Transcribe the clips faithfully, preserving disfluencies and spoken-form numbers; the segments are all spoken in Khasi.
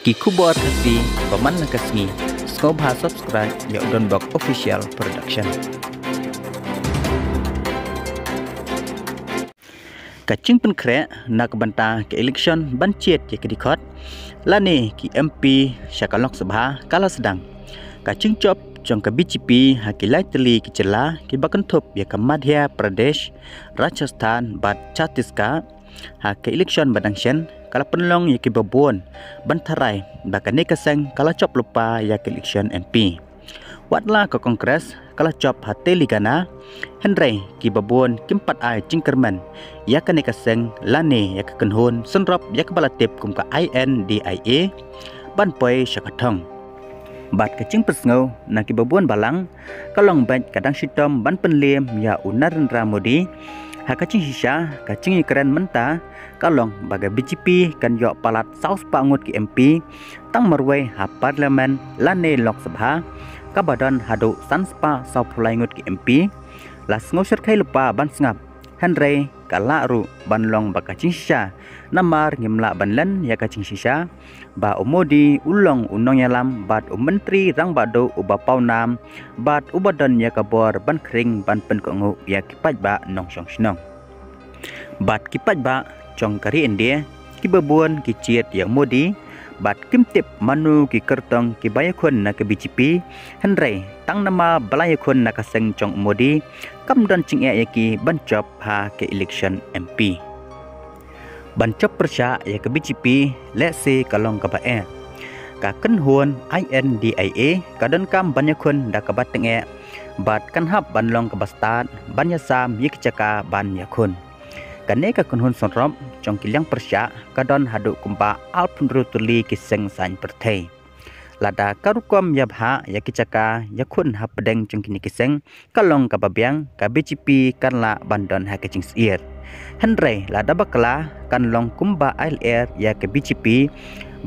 Ki khubor Khasi ba man la ka sngi, sngewbha subscribe ïa u Donbok Official Production. Ka jingpynkhreh na ka bynta ka election ban jied ïa ka dkhot lane ki M P sha ka Lok Sabha ka la sdang. Ka jingjop jong ka B J P ha ki lai tylli ki jylla kiba kynthup ïa ka Madhya Pradesh, Rajasthan bad Chhattisgarh ha ka election ba dang shen ka la pynlong ïa kiba bun ban tharai ba kane ka seng ka la jop lypa ïa ka election M P. Wat la ka Congress ka la jop ha Telangana, hynrei kiba bun kim pat ai jingkyrmen ïa kane ka seng lane ïa ka kynhun synrop ïa kaba la tip kum ka I N D I A ban poi sha ka thong. Bad ka jingpynsngew na kiba bun balang ka long beit ka dang shitom ban pynliem ïa u Narendra Modi. Ha ka jingshisha ka jingïakren mynta ka long ba ka B J P kan ïoh palat saw spah ngut ki M P tang marwei ha Parliament lane Lok Sabha, kaba don haduh san spah saw phew lai ngut ki M P. La sngew shyrkhei lypa ban sngap, hynrei ka lah ruh ban long ba ka jingshisha, namar ngim lah ban len ïa ka jingshisha ba u Modi u long u nongïalam bad u Myntri Rangbah Duh uba pawnam bad uba don ïa ka bor ban khring ban pynkohnguh ïa ki paidbah nongshong shnong. Bad ki paidbah jong ka ri India kiba bun ki jied ïa u Modi bad kim tip mano ki kyrtong kiba ïakhun na ka B J P, hynrei tang namar ba la ïakhun na ka seng jong u Modi kam don jingeh ïa ki ban jop ha ka election M P. Ban jop pyrshah ïa ka B J P lehse ka long kaba eh. Ka kynhun I N D I A ka donkam ban ïakhun da kaba tyngeh bad kan hap ban long kaba stad ban ïasam ïa ki jaka ban ïakhun. Kane ka kynhun synrop jong ki liang pyrshah ka don haduh kumba arphew hynriew tylli ki seng saiñ pyrthei. Lada ka rukom ïa bhah ïa ki jaka ïakhun hapdeng jong kine ki seng ka long kaba biang, ka B J P kan lah ban don ha ka jingsyier. Hynrei lada bakla kan long kumba ai lyer ïa ka B J P.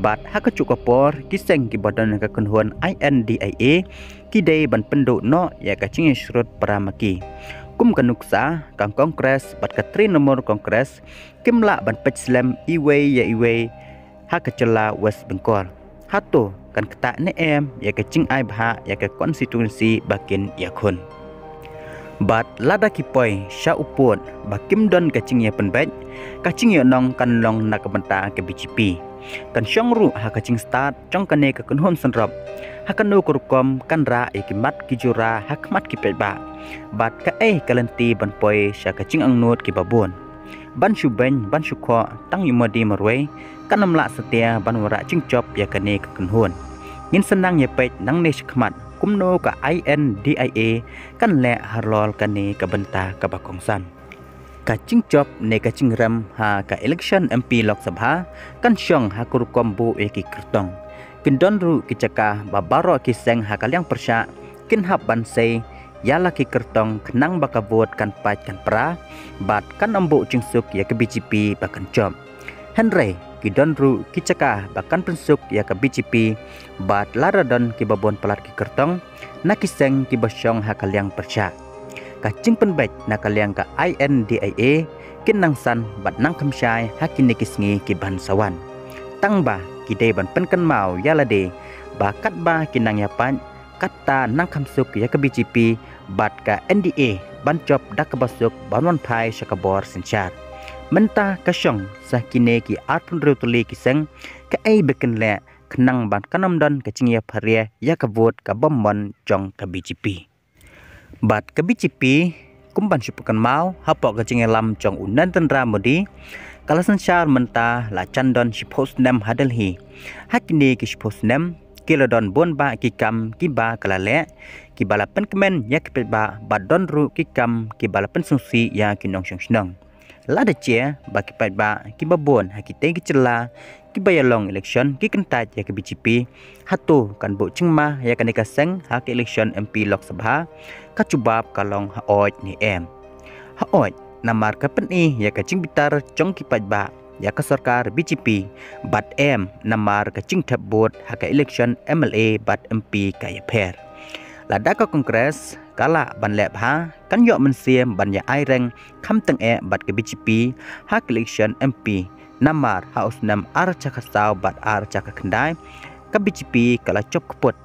Bad ha kajuh ka por ki seng kiba don ha ka kynhun I N D I A ki dei ban pynduh noh ïa ka jingïasyrut para ma ki. Kum ka nuksa ka Congress bad ka Trinamool Congress kim lah ban peit slem iwei ïa iwei ha ka jylla West Bengal. Hato kan ktah ne em ïa ka jingai bhah ïa ka constituency ba kin ïakhun? Bad lada ki poi sha u pud ba kim don ka jingïapynbeit, ka jingïohnong kan long na ka bynta ka B J P. Kan shong ruh ha ka jingstad jong kane ka kynhun synrop. Ha kano ka rukom kan rah ïa ki mat ki jura ha khmat ki paidbah? Bad kaei ka lynti ban poi sha ka jingangnud kiba bun? Ban shu beiñ ban shu khoh tang ïa u Modi marwei kan ym lah satia ban wanrah jingjop ïa kane ka kynhun. Ngin sa nang ïa peit nangne shakhmat kumno ka I N D I A kan leh halor kane ka bynta kaba kongsan. Ka jingjop ne ka jingrem ha ka election M P Lok Sabha kan shong ha ka rukom buh ïa ki kyrtong. Kin don ruh ki jaka ba baroh ki seng ha ka liang pyrshah kin hap ban sei ïa la ki kyrtong khnang ba ka vote kan pait kan pra bad kan ym buh jingsuk ïa ka B J P ba kan jop. Hynrei ki don ruh ki jaka ba kan pynsuk ïa ka B J P bad lada don kiba bun palat ki kyrtong na ki seng kiba shong ha ka liang pyrshah. Ka jingpynbeit na ka liang ka I N D I A kin nang san bad nang kham shai ha kine ki sngi ki ban sa wan. Tang ba ki dei ban pynkynmaw ïa lade ba katba ki nang ïa pait, katta nang kham suk ïa ka B J P bad ka N D A ban jop da kaba suk ban wan phai sha ka bor synshar. Mynta ka shong sa kine ki arphew hynriew tylli ki seng, kaei ba kin leh khnang ban kan ym don ka jingïapharia ïa ka vote ka bym mon jong ka B J P. Bad ka B J P kum ban shu pynkynmaw hapoh ka jingïalam jong u Narendra Modi ka la synshar mynta la jan don shiphew snem ha Delhi. Ha kine ki shiphew snem ki la don bun bah ki kam kiba ka la leh kiba la pynkmen ïa ki paidbah bad don ruh ki kam kiba la pynsngewsih ïa ki nongshong shnong. Lada jia ba ki paidbah kiba bun ha kitei ki jylla kiba ïalong election ki kyntait ïa ka B J P, hato kan buh jingma ïa kane ka seng ha ka election M P Lok Sabha? Ka jubab ka long hooid ne em. Hooid, namar ka pyni ïa ka jingbitar jong ki paidbah ïa ka sorkar B J P, bad em namar ka jingthep vote ha ka election M L A bad M P ka ïapher. Lada ka Congress ka lah ban leh bha kan ïoh mynsiem ban ïa ai reng kham tyngeh bad ka B J P ha ka election M P. Namar ha u snem ar hajar khatsaw bad ar hajar khatkhyndai, ka B J P ka la jop kput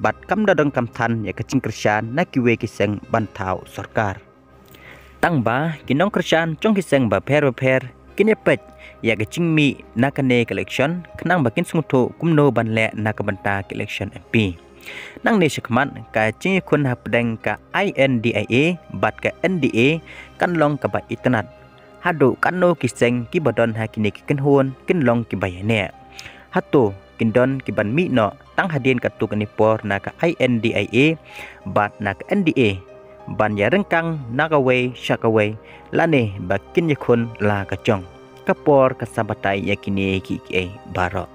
bad kam da donkam than ïa ka jingkyrshan na kiwei ki seng ban thaw sorkar. Tang ba ki nongkyrshan jong ki seng bapher bapher kin ïa peit ïa ka jingmih na kane ka election, khnang ba kin sngewthuh kumno ban leh na ka bynta ka election M P. Nangne shakhmat, ka jingïakhun hapdeng ka I N D I A bad ka N D A kan long kaba itynnad. Haduh katno ki seng kiba don ha kine ki kynhun kin long kiba ïaineh? Hato kin don kiban mih noh tang hadien katto katne por na ka I N D I A bad na ka N D A ban ïaryngkang na kawei sha kawei, lane ba kin ïakhun la ka jong? Ka por kan sa batai ïa kine kiei kiei baroh.